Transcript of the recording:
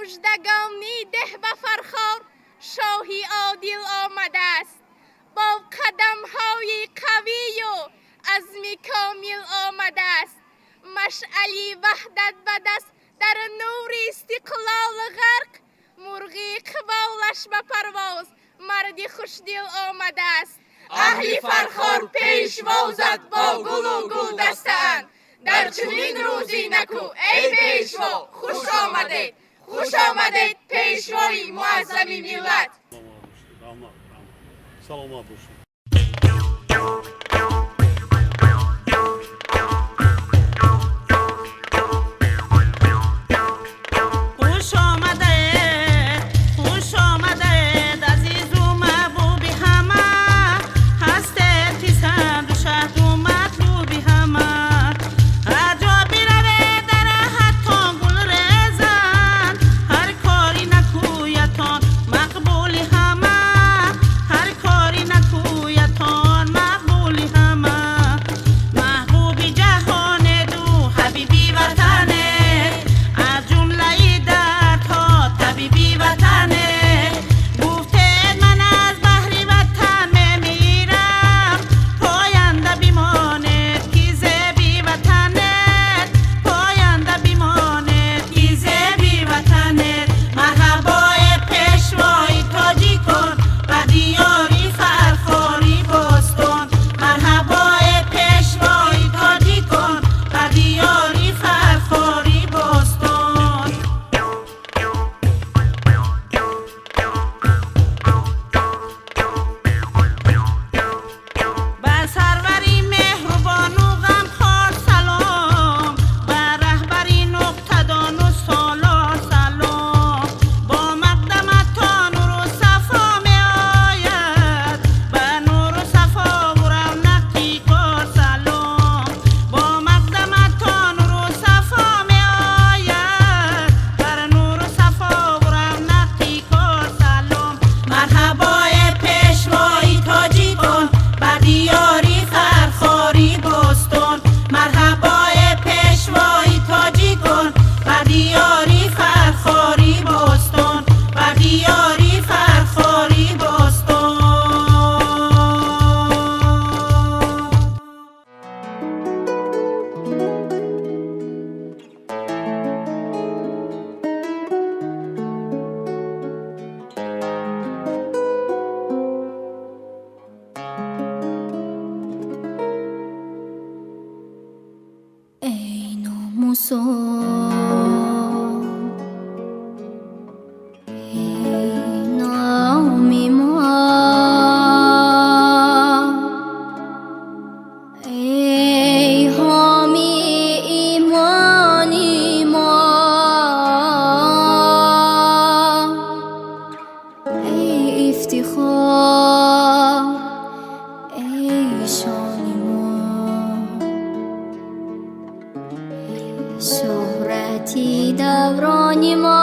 Муждагонӣ деҳ ба Фархор, шоҳи одил омадааст. Бо қадамҳои қавию азми комил омадааст. Машъали ваҳдат ба даст, дар нури истиқлол ғарқ, мурғи иқболаш ба парвоз, марди хушдил омадааст. Аҳли Фархор пешвозат бо гулу гулдастаанд. Дар чунин рӯзи наку, эй пешво, хуш омадед, хуш омадед, пешвои муаззами миллат. Саломат бошед. Хуш омадед, хуш омадед, азизу маҳбуби ҳама. Ҳастед писанду шаҳду матлуби ҳама. Ҳар ҷо биравед, дар раҳатон гул резанд. Ҳар кори накӯятон мақбули ҳама. Ҳар кори накӯятон мақбули ҳама. Маҳбуби ҷаҳонеду ҳабиби ватанед. Аз ҷумлаи дардҳо табиби ватанед. Гуфтед ман аз баҳри ватан мемирам. Поянда бимонед, ки зеби ватанед. Поянда бимонед, ки зеби ватанед. Марҳабое пешвои тоҷикон, ба диёри Фархори бостон. Марҳабое пешвои тоҷикон, ба диёри Фархори бостон. Ба сарвари меҳрубону ғамхор салом, ба раҳбари нуқтадону солор салом. Бо мақдаматон нуру сафо меояд, ба нуру сафову равнақи кор салом. Бо мақдаматон нуру сафо меояд, бар нуру сафову равнақи кор салом. Марҳабое пешвои тоҷикон, ба диёри Фархори бостон. Марҳабое пешвои тоҷикон, ба диёри Фархори бостон. Ба диёри Фархори бостон. Эй номусо, эй номи мо, эй ҳомии имони мо, эй ифтихор, эй шони мо, шӯҳрати даврони мо.